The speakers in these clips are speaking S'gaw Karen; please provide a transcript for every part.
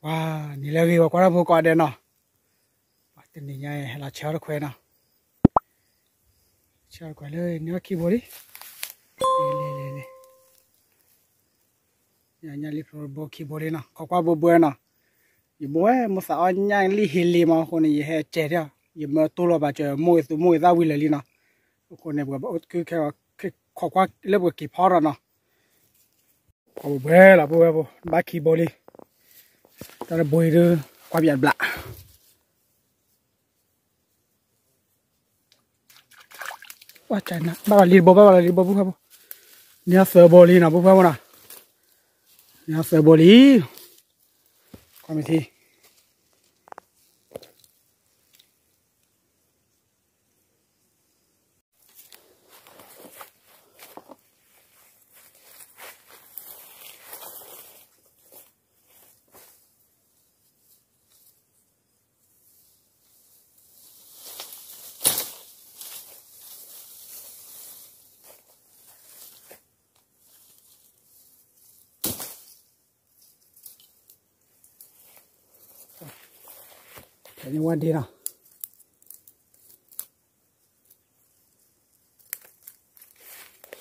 ပှၤ နံၤလၢအဂ့ၤ ပှၤကွၢ်တၢ်ဖိကိးဂၤဒဲးနီၤ, ပှၤတနံၤညါအံၤ ဟဲလီၤဆဲးအီၣ်တခွဲနီၤ, ဆဲးအီၣ်တခွဲလၢန့ၣ်အီၣ်ခံဘိလံ, လံၤလံၤလံၤ, ညၣ်လံၣ်ဖျိတဘိခံဘိလံနီၤ, ခိးကွၢ်ဘှဲဘှဲနီၤ, ယဘှဲမိၢ်သးအီၣ်ညၣ်လံၣ်ဟ့လ့မးအဃိန့ၣ် ယဟဲစဲးထီၣ်, ယမၢတိၢ်လီၤဘၣ်စၢၤ မိၢ်ဂ့ၤသူမိၢ်ဂ့ၤသၣ်ဝံၤလၢာ်လံနီၤ, အဃိန့ၣ် ပှၤဘၣ်အိၣ်ခုခဲ ခိးကွၢ်လၢပှၤက့ၤဖီထီၣ်နီၤ ပှၤဘှဲလီၤ ပုၢ်ဝဲၢ်ဖိ ဘၣ်ခံဘိလံ, တၢ်တဘိအံၤဒုး ကွၢ်ပၠးတဘျး, ဘၣ်လီၤလံတ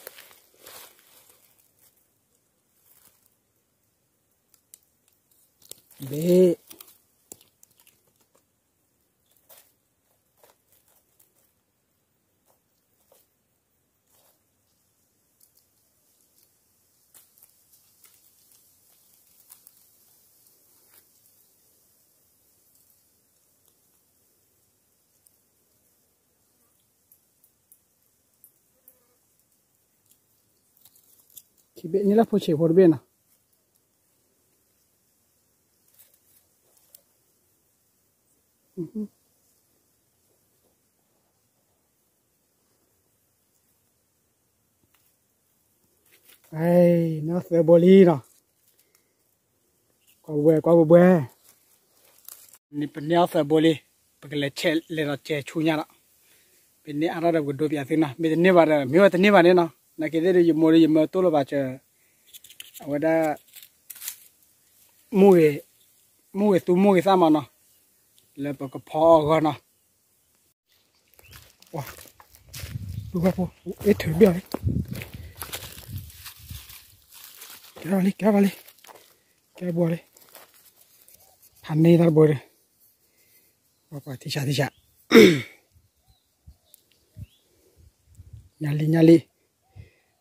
ဘိ ဘၣ်လီၤလံတဘိ ပုၢ်ဝဲၢ်ဖိ, န့ၢ်အီၣ်သၢဘိလံနီၤ ပုၢ်ဝဲၢ်ဖိနီၤ, န့ၢ်အီၣ်သၢဘိလံ, ကွၢ်မ့ၢ်ထံ ဖဲန့ၣ်ဝဲဒၣ်နီၤ ဘ့ၣ် ခံဘ့ၣ်န့ၣ်လၢဖိဆံးဖိတဘ့ၣ်နီၤ အဲ န့ၢ်အီၣ်သၢဘိလံနီၤ ကွၢ်ဘှဲ ကွၢ်ဘှဲ ပန့ၢ်အီၣ်သၢဘိလံ ပကလဲၤဆဲးလဲၤဒီးစဲးဆူညါလီၤ ပန့ၢ်အါထီၣ်ဒီးပကဒိးပၠးသုနီၤ မ့ၢ်တန့ၢ်ဘၣ်ဒီး မ့ၢ်ဝဲတန့ၢ်ဘၣ်န့ၣ်နီၤ နာ်က့သ့ၣ်ဒီးယမိၢ်ဒီးယမၢတိၢ်လီၤဘၣ်စၢၤ အဝဲဒၣ် မိၢ်ဂ့ၤသူမိၢ်ဂ့ၤသၣ်မးနီၤ လၢပကဖီအီၣ်အဂီၢ်နီၤ ပှၤ ပုၢ်ဝဲၢ်ဖိ အ့ၣ်ထုးဘ့ၣ်အီၤလံ ကဲထီၣ်လံ ကဲထီၣ်လံ ကဲဘှီလံ ဖးန့ၢ်တၢ်တဘိဒီး ပှၤပှၤထံၣ်ဆးထံၣ်ဆး ညၣ်လံ ညၣ်လံ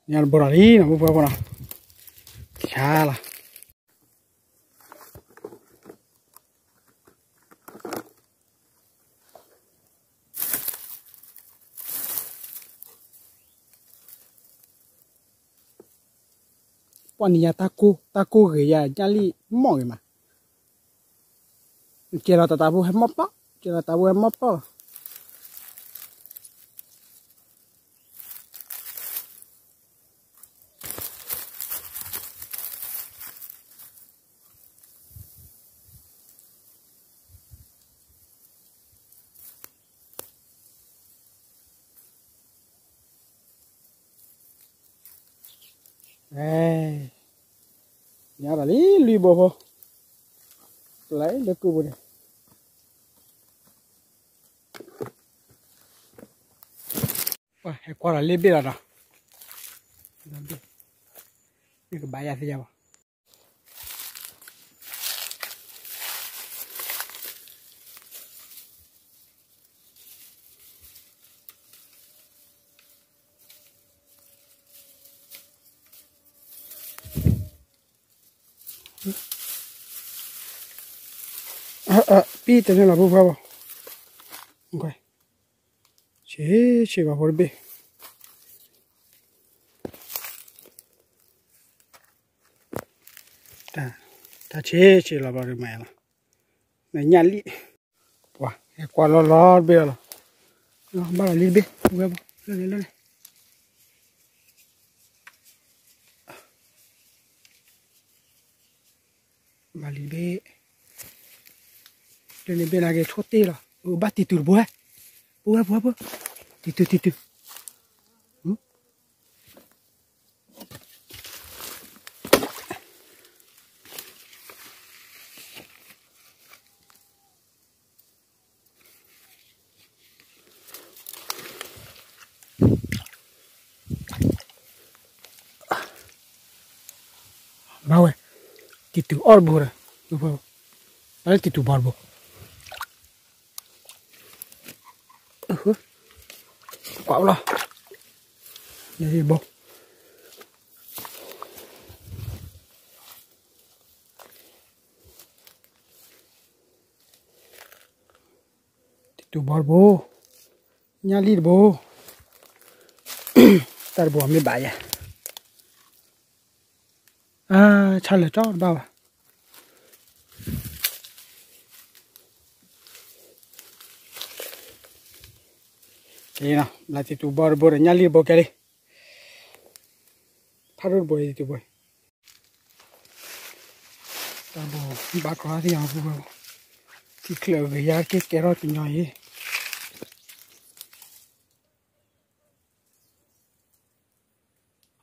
ညၣ်တဘိဒီးလံနီၤ ပုၢ်ဝဲၢ်ဖိနီၤ ဆါလီၤ ပှၤနံၤယၤတၢ်ကိၢ် တၢ်ကိၢ်ဂ့ၤယၤ ညၣ်လံၣ်မီၢ်ဂ့ၤမး ကဲလီၤတၢ်တၢ်ဖိဟဲမီၢ်ပီၢ် ကဲလီၤတၢ်ဖိဟဲမီၢ်ပီၢ် အဲ ညါဒီးလံ လွံၢ်ဘိဖိ ပျဲလၢကူပူၤန့ၣ် ပှၤဟဲကွၢ်ဒီးလ့ၣ်ဘ့ၣ်လီၤဒီး မ့ၢ်ကဘၣ်ယၤသ့ယၤဘၣ် ပံၢ်တန့ၢ်လီၤ ပုၢ်ဝဲၢ်ဖိ ဆံးဆံးဘၣ်ဖိတဘ့ၣ် တၢ်ဆံးဆံးလီၤဘျီဒ်မးလီၤ နညၣ်လံၣ် ပှၤဟဲကွၢ်လီၤလီၤတဘ့ၣ်လီၤ ဘၣ်လီၤလံတဘ့ၣ် ပုၢ်ဝဲၢ်ဖိ လၢန့ၣ်လၢန့ၣ် ဘၣ်လံတဘ့ၣ် လၢန့ၣ်ဘ့ၣ်နာ်က့ၤဆိၣ်တ့ၢ်လီၤ အဘၣ်တံၤတုၤတဘိဟဲ ပုၢ်ဝဲၢ်ဖိ တံၤတုၤ တံၤတုၤ တံၤတုၤ တံၤတုၤ တံၤတုၤ တံၤတုၤ တံၤတုၤ တံၤတုၤ တံၤတုၤ တံၤတုၤ တံၤတုၤ တံၤတုၤ တံၤတုၤ တံၤတုၤ တံၤတူၢ်အီၣ်တဘိဒီး, ဘၣ်လၢတံၤတူၢ်ဘီတဘိ, ကွၢ်လီၤ, ဘီ တံၤတူၢ်ဘီတဘိ, ညၣ်လံၣ်တဘိ, တၢ်တဘိမ့ၢ်ဘၣ်ယၤ, ဆါလၢာ်ကၠီတဘၣ်ဘၣ်, ကဲ, ဘျးတံၤတူၢ်ဘီတဘိဒီး ညၣ်လံၣ်တဘိ ကဲလံ, ဖးဒိၣ်တဘိတံၤတူၢ်ဘီ, တၢ်ဘိဘၣ်ကီသ့ၣ်ညါပူၤ, ထံချၢးဂ့ၤယါက့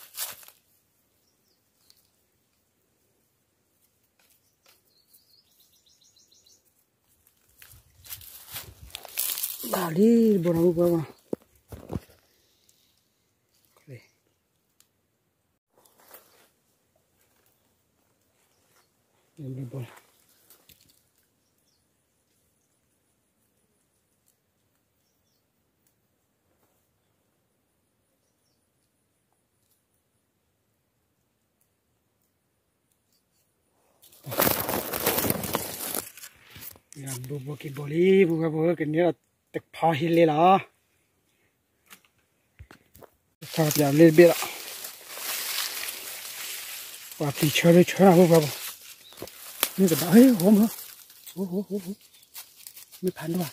ၤကဲထီၣ်ကညီအံၤ, ကၢလံ ကၢလံ ဖိ, ဘျးလံ ဖိ, ဘျးလံ တဘိနီၤ ဖိ, ဖိ, ဖိ, ဘိဘိက့ၤဘိလံ ပူၤဖဲဘိ ကန့ၢ်ဒီးတဖီဟ့လ့လီၤ. ထီၣ်ပၠးလ့တဘ့ၣ်လီၤ. ပှၤပျံၤဆၢလၢဆၢနၤ ပူၤဖဲဘိ, မ့ၢ်ကဘၣ် ဟဲ ဟိမၢ်, ဟိ ဟိ ဟိ ဟိ, မ့ၢ်ဖးဒိၣ်ဧါ.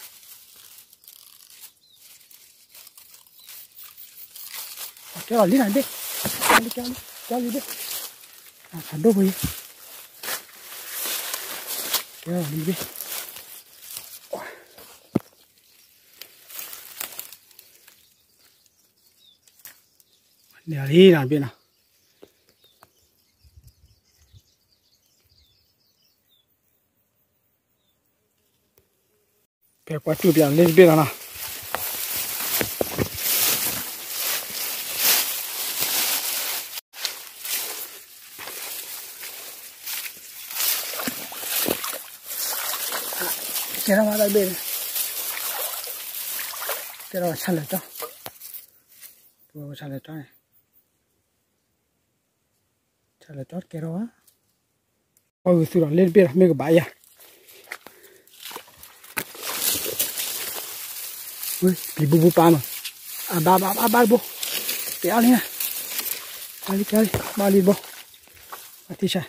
ကဲလီၤလံနၤဘ့ၣ်, ကဲလံ ကဲလံ ကဲလံဘ့ၣ်, ဖးဒိၣ်ဖိအံၤ, ကဲလီၤလံဘ့ၣ်, န့ၣ်လံနၤဘ့ၣ်နီၤ. ဖဲကွၢ်စူၣ်ပၠးလ့တဘ့ၣ်လီၤနီၤ. ကဲထီၣ်မးတၢ်ဘ့ၣ်န့ၣ်, ကဲထီၣ်ဆၣ်လၢာ်ကၠီ, ပဝဲဆၣ်လၢာ်ကၠီန့ၣ်, ဆၣ်လၢာ်ကၠီတကဲထီၣ်ဘၣ်. ပှၤဂုာ်သူၣ်ဒီးလ့တဘ့ၣ်ဒီး မ့ၢ်ကဘၣ်ယၤ, ပျံၤဘူဘူပာ်မး, အဘၣ်ဘၣ်ဘၣ်ဘၣ်တဘိ, တဲအါလံ, အါလံကါလံ ဘၣ်လံတဘိ, အထံဆါ,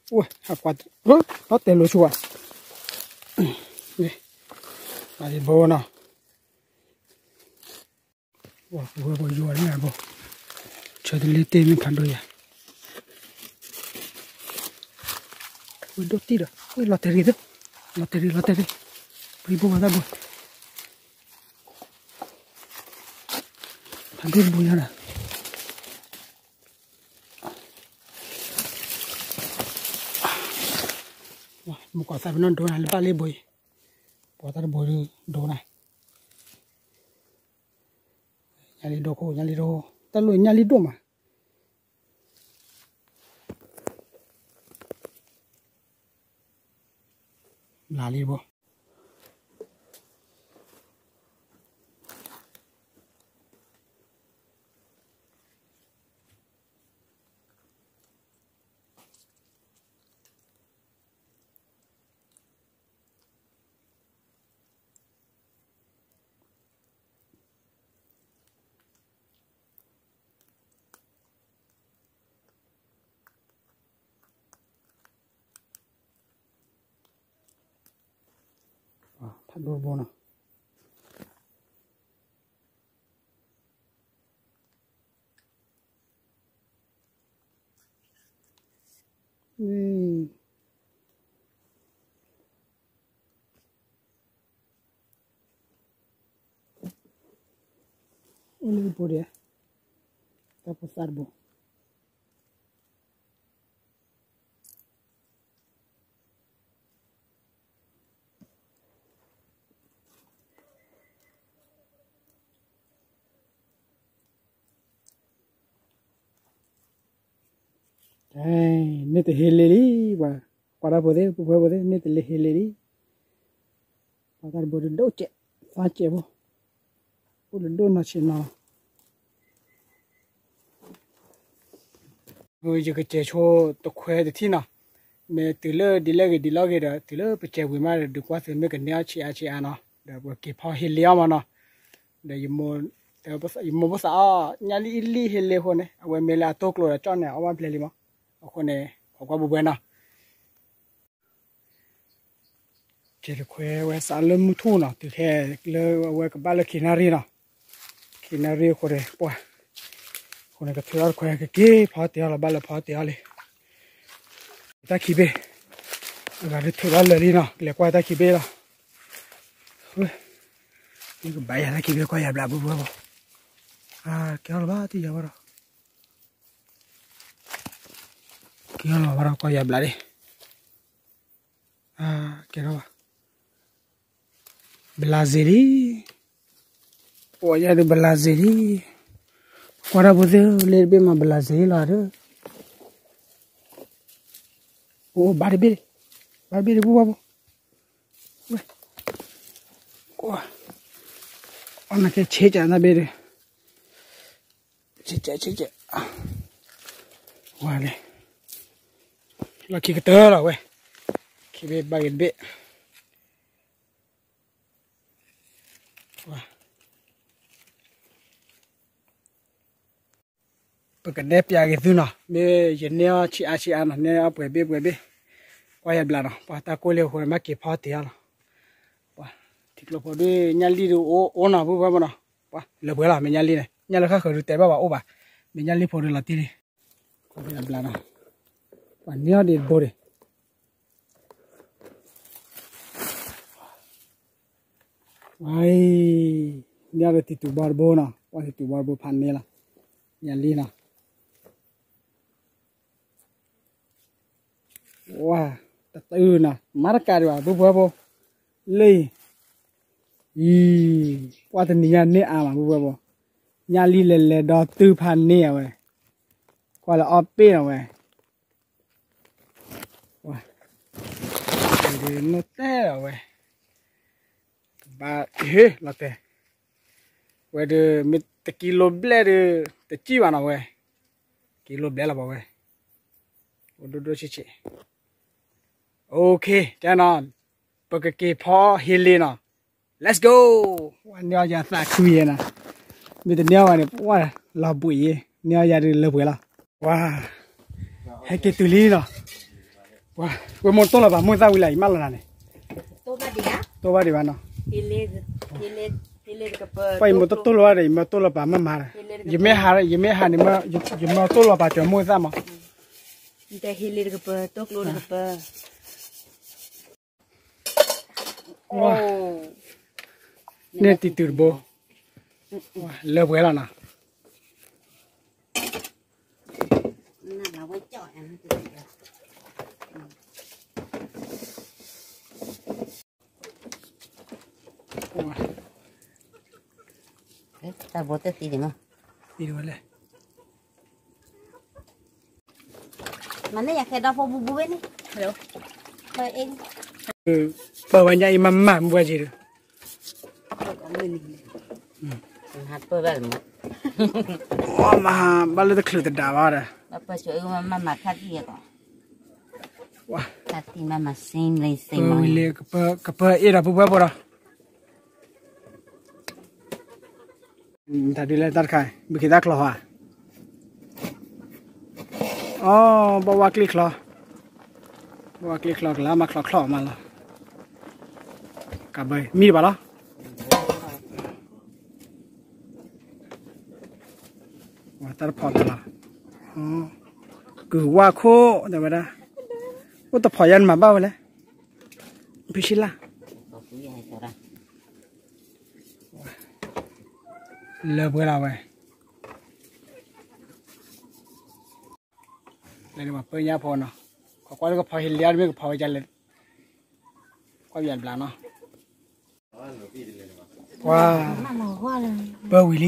ဝဲ အကွၢ်, လီၤတဲာ်လိာ်ဆူၣ်ဘၣ်, ဘၣ်လံတဘိနီၤ. ဝဲပယီၤန့ၣ်ဘိ, ဆၢတလ့တ့ၢ်မ့ၢ်ဖးဒိၣ်ယၤ, ဝဲဒိၣ်တံၢ်ဒီး ဝဲလီၤတဲာ်ရံၣ်သ့, လီၤတဲာ်ရံၣ် လီၤတဲာ်ရံၣ်, ပှၤဘိဝဲတၢ်ဘိ, ဖးဒိၣ်တဘိညါဒီး မ့ၢ်ကွၢ်သးပ့ၤနီၣ်ဒိနၤလၢဘၣ်လ့ဘိအံၤ, ကွၢ်သးတဘိဒိနၤ, ညၣ်လံဒိခိၣ် ညၣ်လံဒိ, တၢ်လိၣ်ညၣ်လံဒိၣ်မး, ဘျးလံတဘိ. ဖးဒိၣ်တဘိနီၤ. အိၣ်လၢပူၤဒဲး, တၢ်ဖိသၣ်တဘိ. တ မ့ၢ်တဟ့လ့လံ, ပှၤကွၢ်တၢ်ဖိသ့ၣ် ပှၤဖိသ့ၣ် မ့ၢ်တလ့ဟ့လ့လံ, ပှၤတၢ်တဘိတဒိၣ်စဲး, သၣ်စဲးဖိ, အိၣ်တဒိၣ်နီၢ်ဆံးနီၤ. ယကစဲးဆိတခွဲတထံၣ်နီၤ, မ့ၢ်တုၤလၢဒ်လဲၣ်ဂ့ၤဒ်လဲၣ်ဂ့ၤဒီး တုၤလၢပစဲးဝံၤမးဒီး ဒုးကွၢ်သုမ့ၢ်ကန့ၢ်အီၣ်ဆံးအါဆံးအါနီၤ, ဒီးပက့ၤဖီဟ့လ့အီၣ်မးနီၤ, ဒီးယမိၢ်သးအီၣ် ညၣ်လံၢ်အံၤလံၢ်ဟ့လ့အဃိန့ၣ် အဝဲမ့ၢ်လၢအတိၢ်ကျိၤဒီးကၠီၣ်န့ၣ် အီၣ်ဘၣ်ဖျဲးလံမး, အဃိန့ၣ် ခိးကွၢ်ဘူးဘှဲနီၤ. ကဲတခွဲဝဲစးလၢမုၢ်ထူၣ်နီၤ, တုၤခဲလၢအဝဲကဘၣ်လၢခံနၣ်ရံၣ်နီၤ, ခံနၣ်ရံၣ်အဃိန့ၣ် ပှၢ်, အဃိန့ၣ်ကထုးထီၣ်တခွဲ ကက့ၤဖီတ့ၢ်အီၣ်လီၤ ဘၣ်လၢဖီတ့ၢ်အီၣ်လံ, တၢ်ခံဘ့ၣ်, အဂၤဒုးထုးထီၣ်လၢာ်လံနီၤ, ကလဲၤကွၢ်တၢ်ခံဘ့ၣ်လီၤ, ကဘၣ်ယၤတၢ်ခံဘ့ၣ်ကွၢ်ယၤဘျးဘၣ်ဘၣ်ဘၣ်, ကဲထီၣ်လီၤဘၣ်တယၤဘၣ်ဒီး ကဲထီၣ်လီၤဘၣ်ဒီးကွၢ်ယၤဘျးဒၣ်, ကဲထီၣ်ဘၣ်, ဘျးစ့ၤလံ, ပှၤယၤဒုးဘျးစ့ၤလံ, ကွၢ်တၢ်ဖိသ့ၣ်လၢတဘ့ၣ်မးဘျးစ့ၤလီၤဒီး, အိၣ်ဘၣ်တဘ့ၣ်, ဘၣ်တဘ့ၣ်တဘ့ၣ်ဘၣ်ဘၣ်, အီၣ်နကဲဆ့ကၤနဘ့ၣ်ဒီး ဆ့ကဲဆ့ကဲ, ဝါလဲၣ်, လီၢ်ခံကတၢၢ်လီၤဝဲ, ခံဘ့ၣ်ဘၣ်ဂ့ၤတဘ့ၣ်, ပကနဲၣ်ပျးက့ၤသုနီၤ, မ့ၢ်ယန့ၢ်အီၣ်ဆံးအါဆံးအါနီၤ, နဲၣ်အီၣ်ပှဲၤဘ့ၣ်ပှဲၤဘ့ၣ်, ကွၢ်ယၤဘျးနီၤ, ပှၤတၢ်ကိၢ်လံအဃိန့ၣ် မ့ၢ်က့ၤဖီတ့ၢ်အီၣ်လီၤ, ပှၤ, ထံကျိဖိဒုးညၣ်လံၢ်ဒုးအိၣ်အိၣ်နီၤ ပုၢ်ဝဲၢ်မနီၤ, ပှၤလၢပှဲၤလီၤ မ့ၢ်ညၣ်လံၢ်န့ၣ် ညၣ်လၢဃၣ်ဃၢၤဒုးတဲဘၣ်ပှၤအိၣ်ဘၣ်, မ့ၢ်ညၣ်လံၢ်ဖိဒုးလီၤတံၢ်လံ, ကွၢ်ယၤဘျးနီၤ, ပှၤန့ၢ်အီၣ်ဒံးတဘိဒံး ဝါအံၤ, ညၣ်ဒီးတံၤတူးဘီတဘိနီၤ, ပှၤတံၤတူးဘီတဘိဖးန့ၢ်လီၤ, ညၣ်လံၢ်နီၤ, ဝါ, တတုၤနီၤ, မၤတကးဒံးဘၣ် ပုၢ်ဝဲၢ်ဖိ, လၢအံၤ, အံၤ, ပှၤတနံၤညါန့ၢ်အါမး ပုၢ်ဝဲၢ်ဖိ, ညၣ်လံၢ်လဲၤလဲၤဒီးတုၤဖးန့ၢ်အဝဲ, ကွၢ်လၢအီၣ်ပ့ၢ်နီၤဝဲ ဝဲ, ဒုးနတဲလီၤဝဲ, ကဘၣ်ဟ့ၣ်လီၤတဲာ်, ဝဲဒုးမ့ၢ်တကံလိဘျဲၣ်ဒုး, တစံၣ်ဘၣ်နီၤဝဲ, ကံလိဘျဲၣ်လီၤဘၣ်ဝဲ, အိၣ်ဒိၣ်ဒိၣ်ဆံးဆံး, အိၣ်ခ့ ကဲနီၤ, ပကက့ၤဖီဟ့လ့နီၤ, Let's go, ဝဲန့ၢ်အီၣ်ယၤသးခုယဲနီၤ, မ့ၢ်တန့ၢ်အီၣ်ဘၣ်န့ၣ် ဝဲလီၤဘှံးယဲ, န့ၢ်အီၣ်ယၤဒုးလၢပှဲၤလီၤ, ဝါ, ဟဲက့ၤတုၤလံနီၤ, ဝဲမိၢ်တိၢ်လီၤပာ်မိၢ်သၣ်ဝံၤလၢ် ယမၢလီၤနၤန့ၣ်, တိၢ်ဘၣ်ဒံးဧါ, ပှၤယမိၢ်တတိၢ်လီၤဘၣ်ဒီး ယမိၢ်တိၢ်လီၤပာ်မၤမၤဒီး, ယမ့ၢ်ဟး, ယမ့ၢ်ဟးန့ၣ်, ယမိၢ်တိၢ်လီၤပာ်စၢၤမိၢ်သၣ်မး, ဟ့လ့တကပၤ, တိၢ်ကျိတကပၤ န့ၢ်တံၤတုၤတဘိ, လၢပှဲၤလီၤနီၤ, တၢ်ဘိတသံဒံးမး, သံဒံးဝဲလဲၣ်, မၤန့ၢ်ယၤခဲဒီဖိဘူးဘူးဝဲန့ၣ်, ပၢ်ဝဲညါအံၤမၤမၤမူဝဲက့ၤဒီး, မၤဘၣ်လၢတချုးတဒၣ်ဘၣ်ဒီး, ပၢ်ဝံၤလံ, ကပၢအ့ၣ်ဒီးပုၢ်ဝဲၢ်ဖိဒီး တၢ်ဒုးလဲၣ်တၢ်တခါ, ဘုခ့တၢ်ချီဧါ, အိ, ဘၣ်ဝါကျ့ချီ, ဘၣ်ဝါကျ့ချီကလၢမၤချီချီမးလီၤ, ကဘၢမံဘၣ်လီၤ, တၢ်တဖီၣ်တၢ်လီၤ, ကုၢ်ဝါခိၣ်တဲဝဲဒၣ်, အိၣ်တဖီၣ်ယါနမၤဘၣ်ဝဲလဲၣ်, ဖုရှံလၢ် လၢပှဲၤလီၤဝဲ, လၢပှဲၤညါဖီနီၤ, ကွၢ်ကွၢ်လၢကဖီဟ့လ့တမ့ၢ်ကဖီဝဲဒ်လဲၣ်, ကွၢ်ဘၣ်ဘျးနီၤ, ကွၢ်, ပၢဝံၤလံ ပၢဝံၤလံ, ပၢဝံၤလံ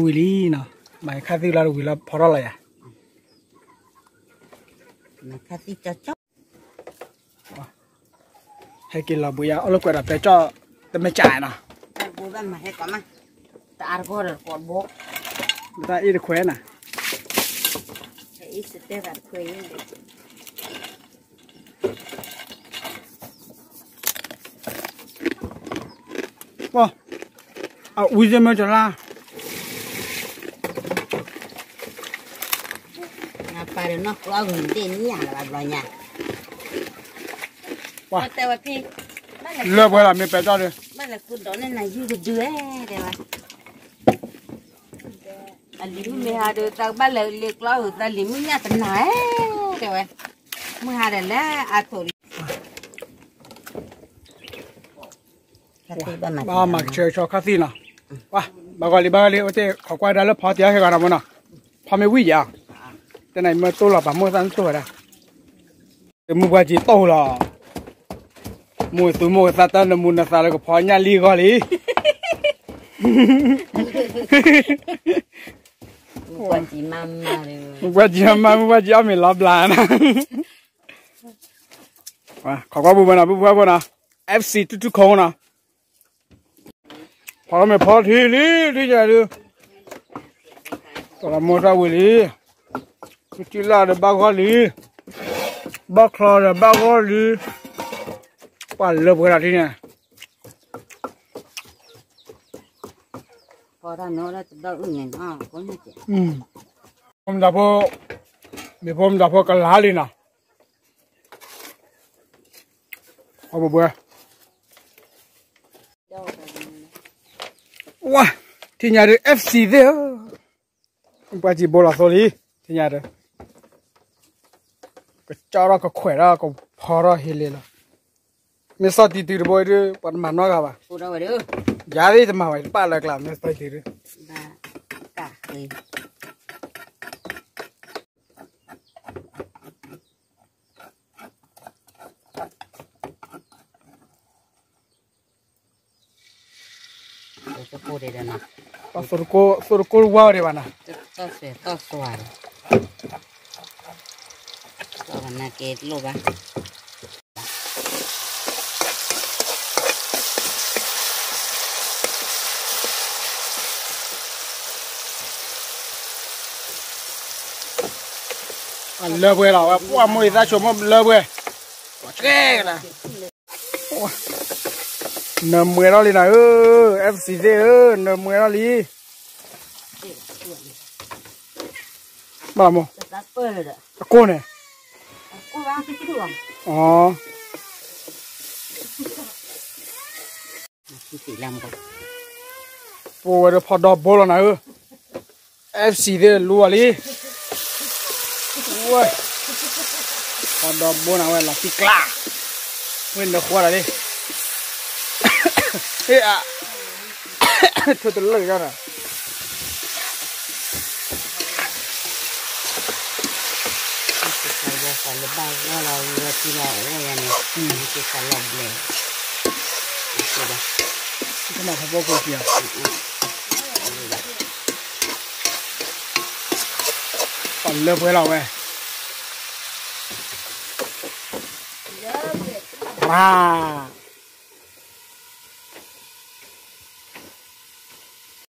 နီၤ, မၤခါသံလီၤတဝံၤလီၤဖီထီၣ်လီၤယၤ, ခါသံကၠီကၠီ, ဟဲက့ၤလီၤဘှံးယၤ အီၣ်လၢကွဲးဒီးပဲကၠီၣ် တမ့ၢ်ကၠးနီၤ, ဘိဘၣ်မၤဟဲကီးမး, တအါတကီၢ်ဒီးတကိးဘိ, တၢ်အ့ၣ်တခွဲးနၤ, အ့ၣ်စတဲတခွဲး, အဝံၤစ့မ့ၢ်တလါ, နပၢ်ဒီးနီၢ်ကျီဂုၤဒ့ၣ်ညၣ်လၢၤဘၣ်ဘျီညါ, တဲဝဲဖံ, လၢပှဲၤလီၤမ့ၢ်ပဲတၢ်ဒီး, ဘၣ်လဲၤဃုဒီးန့ၣ်နၤယုၢ်တဒုဧဲ, တဲဝဲ, အလံၤမုၢ်မ့ၢ်ဟါဒီး သးဘၣ်လဲၤလ့ကျီဂုၤသးလံၤမုၢ်ညၣ်တနၤဧဲ, တဲဝဲ, မုၢ်ဟါဒီးလဲၤအါထိးလံ ဘၣ်မၤကဆၢကဆၢခါသံနီၤ, ဘၣ်ဂီၤလံ ဘၣ်ဂီၤလံ အဝဲသ့ၣ်ခိးကွၢ်ဒၣ်လၢဖီတံၢ်ဟဲဂီၤနီၤမ့ၢ်နီၤ, ဖီမ့ၢ်ဝံၣ်ယၤ, တနံၤမ့ၢ်တိၢ်လီၤပာ်မိၢ်သၣ်နတိၢ်ဝဲဒၣ်, မုၢ်ပှၢ်ကံတိၢ်လီၤ, မိၢ်သူမိၢ်သၣ်တၢ်နမူနသးလၢ ကဖီညၣ်လံဂီၤလံ, မုၢ်ပှၢ်ကံမးမး, မုၢ်ပှၢ်ကံအီၣ်မ့ၤလီၤဘျါနီၤ, ခိးကွၢ်ပူၤပနီၤ ပူၤပူၤဖိနီၤ, FC တူၢ်တူၢ်ခီနီၤ, ဖီမ့ၢ်ဖီထံလံ ထံညါဒုး, ပှၤမိၢ်တၢ်ဝံၤလံ, ထံလၢ်ဒီးဘၣ်ဂီၢ်လံ, ဘၣ်ချီဒီးဘၣ်ဂီၢ်လံ, ပှၤလၢပှဲၤလီၤထံန့ၣ်, ဖိမတၤဖိ, မ့ၢ်ဖိမတၤဖိကလါလံနီၤ, အဘဘွဲ, ဝါ, ထံညါဒုး FC သ့ၣ်ဧၢ, ပှၤစံးဘိလီၤသိလံ, ထံညါဒုး, ကကၠီထီၣ်ကခွဲးထီၣ်ကဖီထီၣ်ဟ့လ့လီၤ, မ့ၢ်စီၣ်တံၤတုၤတဘိဒုး ပှၤတမၤနီတဂၤဘၣ်, ယၤသ့ၣ်တမၤဘၣ် တပာ်လၢကျါ မ့ၢ်စီၣ်တံၤတုၤဒုး သိတကိၢ်ဝါဒံးဘၣ်နၤ, လၢပှဲၤလီၤဝဲ ပှၤမိၢ်သၣ်ဆိကမိၣ်လၢပှဲၤ, နမှဲထီၣ်လံနၤဧၢ, FC သ့ၣ်ဧၢ, နမှဲထီၣ်လံ, ဘၣ်လီၤမိၢ်, အကိၢ်န့ၣ်, အ ပဝဲဒၣ်ဖီဒီဘိလီၤနၤဧၢ, FC သ့ၣ်လူအီၤလံ, ဝဲ, ဖီဒီဘိနၤဝဲလီၤတံၢ်ကျါ, ဝဲနဃီဒၣ်လံ, ဟ့ၣ်အ, ထိၣ်တလၢာ်ယါနၤ လၢဘၣ်ဂီၢ်လီၤဝံၤဝဲထံလီၤအိၣ်ယါန့ၣ်, ကလီၤဘျဲး, ကနၣ်ဖီဖိခိၣ်ထံၣ်, ပှၤလၢပှဲၤလီၤဝဲ, ပှၤ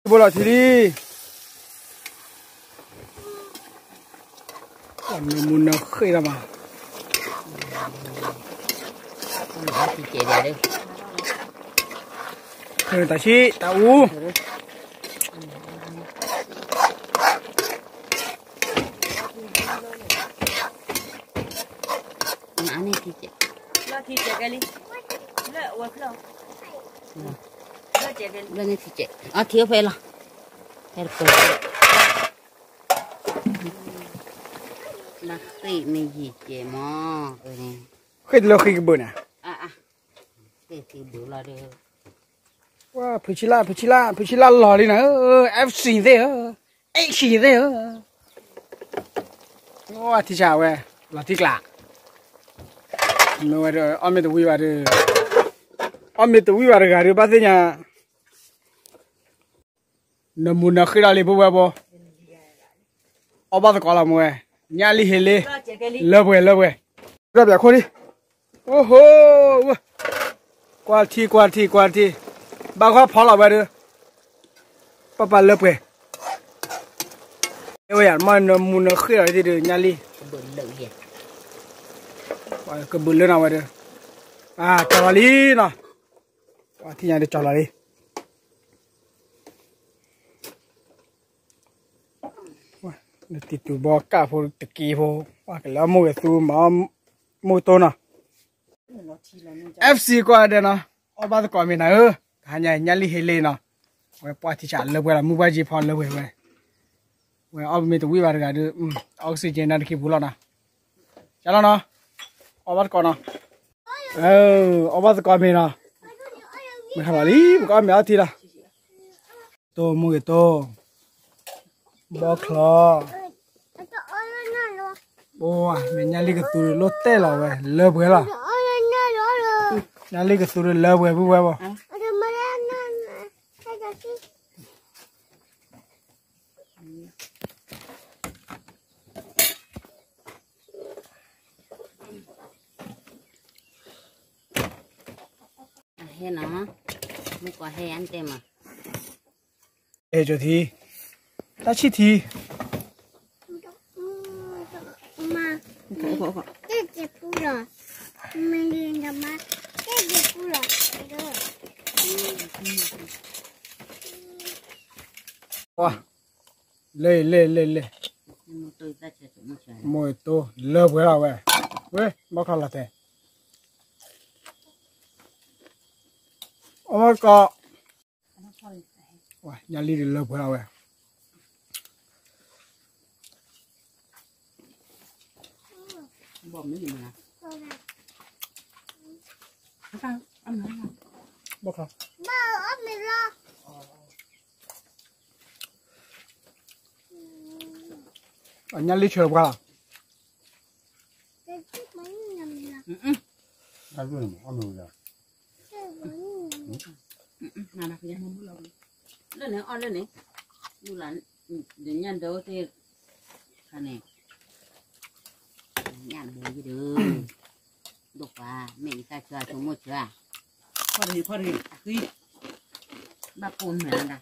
ဘိလီၤထံလံ, နမူနဃ့ၢ်လီၤမး, တၢ်ဆံၣ်တၢ်အူ လၢန့ၣ်ထံကဲး, လၢန့ၣ်ထံကဲး, အထံဖဲလီၤ, ဖဲတပၢၤ, လၢဃ့ၢ်မ့ၢ်ယံာ်ကဲးမး, ဃ့ၢ်တလၢဃ့ၢ်ကဘုးန့ၣ်, ဃ့ၢ်ဘုးလီၤဒီး, ဖုဆံလၢ် ဖုဆံလၢ် ဖုဆံလၢ်လီၤလံနၤဧၢ, FC သ့ၣ်ဧၢ, FC သ့ၣ်ဧၢ, ထံဆးဝဲ, လီၤထံကျါ, မ့ၢ်ဝဲဒီး အီၣ်မ့ၢ်တဝံၤဘၣ်ဒီး, အီၣ်မ့ၢ်တဝံၤဘၣ်တဂၤဒီး ဘၣ်သ့ၣ်ညါ, နမူနဃ့ၢ်လီၤလံ ဖိဝဲဖိ, အီၣ်ဘၣ်သကိးလီၤမ့ၢ်ဝဲ, ညၣ်လံဟ့လ့, လၢပှဲၤလၢပှဲၤ, ဒီးပၠးခိၣ်လံ, အိၣ်ဟိ, ကွၢ်ထံကွၢ်ထံကွၢ်ထံ, ဘၣ်ကွၢ်ဖီလီၤဝဲဒီး, ပၢ်ပၢ်လၢပှဲၤ, အဲဝဲယၤမ့ၢ်နမူနဃ့ၢ်လီၤဒ်ဒီး ညၣ်လံ, ကဘုးလၢနၤဝဲဒီး, ကၠီၤလီၤလံနီၤ, ကွၢ်ထံညါဒီးကၠီၤလီၤလံ. နတံၤတူၢ်ဘီကၣ်ဖိတက့ၢ်ဖိ, ကလၢမိၢ်ဂ့ၤသူမၤမိၢ်တိၢ်နီၤ, FC ကွၢ်ဒဲးနီၤ, အီၣ်ဘၣ်သကိးမ့ၢ်နၤဧၢ, တဟါညါညၣ်လံဟ့လ့နီၤ, ဝဲပှၢ်ထံဆးလၢပှဲၤလီၤ မုၢ်ပှၢ်ကၠံဖီလၢပှဲၤဝဲ, ဝဲအီၣ်မ့ၢ်တဝံၣ်ဘၣ်တဂၤဒီး, အီကစံၣ်က့နၤတက့ၢ်ပူၤလီၤနီၤ, ကလီၤနီၤ, အီၣ်ဘၣ်သကိးနီၤ, အီၣ်ဘၣ်သကိးမ့ၢ်နီၤ, မ့ၢ်ဟါလီၤလံ ပကအီၣ်မ့ၤအီထံလီၤ. တိၢ်မိၢ်ဂ့ၤတိၢ်, ဘီချီ, အိၣ်, မ့ၢ်ညၣ်လံကသူဒီးလိၣ်တဲၣ်လီၤဝဲ လၢပှဲၤလီၤ, ညၣ်လံကသူဒီးလၢပှဲၤပုၢ်ဝဲၢ်ဘီ, ဟဲနီၤ, မုၢ်ကီၢ်ဟဲယၤတဲမး, အဲၣ်ကၠီထံ, တၢ်ဆံၣ်ထံ, လ့ၢ်လ့ၢ်လ့ၢ်လ့ၢ်, မိၢ်တိၢ်လၢပှဲၤလီၤဝဲ, ဝဲဘီချီလီၤတဲာ်, အီၣ်ဘၣ်သကိး, ညၣ်လံဒီးလၢပှဲၤလီၤဝဲ, ဘီချီ, ညၣ်လံဆၢပှၤလီၤ, လၢန့ၣ်အီၣ်လၢန့ၣ်, ဒုးညၣ်ဒိၣ်သ့ၣ်, ခါန့ၣ်, ညၣ်ဘိယံၤဒီး, ဒိၣ်ပှၤ, မ့ၢ်ယတၢ်ဆၢအဆိကမိၣ်ဆၢ, ဖီၣ်တဂ့ၤဖီၣ်တဂ့ၤ, အဃံ, ဘၣ်ပိာ်နုာ်နၤဒၣ်,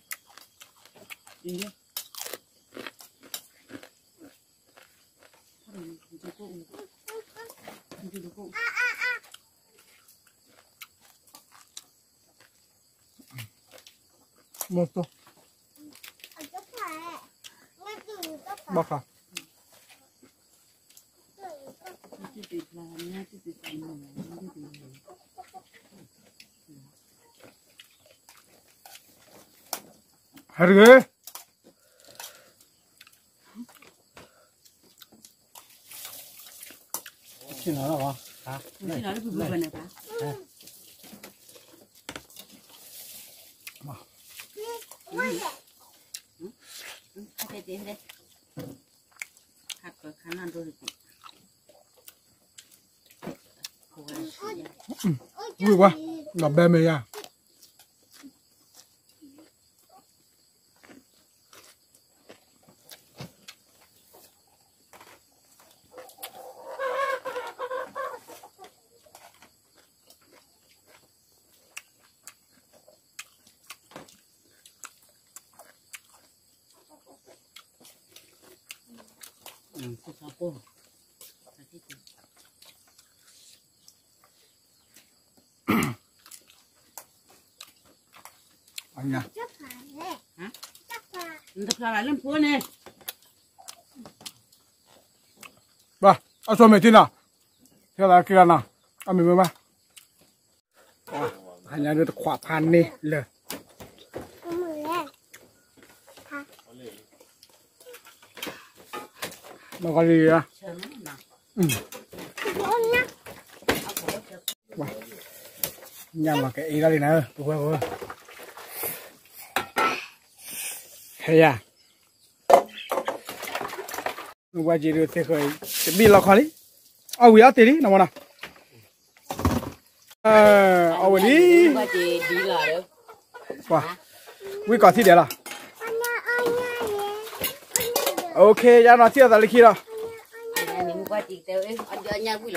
မိၢ်တိၢ်, ဘီချီ, ဟဲတဂ့ၤ, ဆ့ၣ်နီၤလီၤ, ဆ့ၣ်နီၤလီၤ, ဝံၢ်ဝဲ, ဒီးဘဲမ့ၢ်ယါ. ဘၣ်, အဆိမဲာ်ထံနီၤ, ဟဲလီၤက့ၤလီၤနီၤ, အမ့ၢ်မ့ၢ်ဘၣ်, ဟါညါဒုးတခွးဖးန့ၢ်လၢာ်, မ့ၢ်ကီလံ, ညၣ်မၤကအဲၣ်ဒၣ်လံနၤ, ပဝဲပဝဲ, ဟဲယၤ ဝဲက့ၤဒုးသ့ၣ်ဃီ, တဘ့ၣ်လီၤခီလံ, အဝံၤအီၣ်တ့ၢ်လံ နမနီၤ, အဝံၤလံ, ဝံၢ်ကီၢ်ထံၣ်ဒဲးလီၤ. ယနီၤထံၣ်အသးလၢခံလီၤ.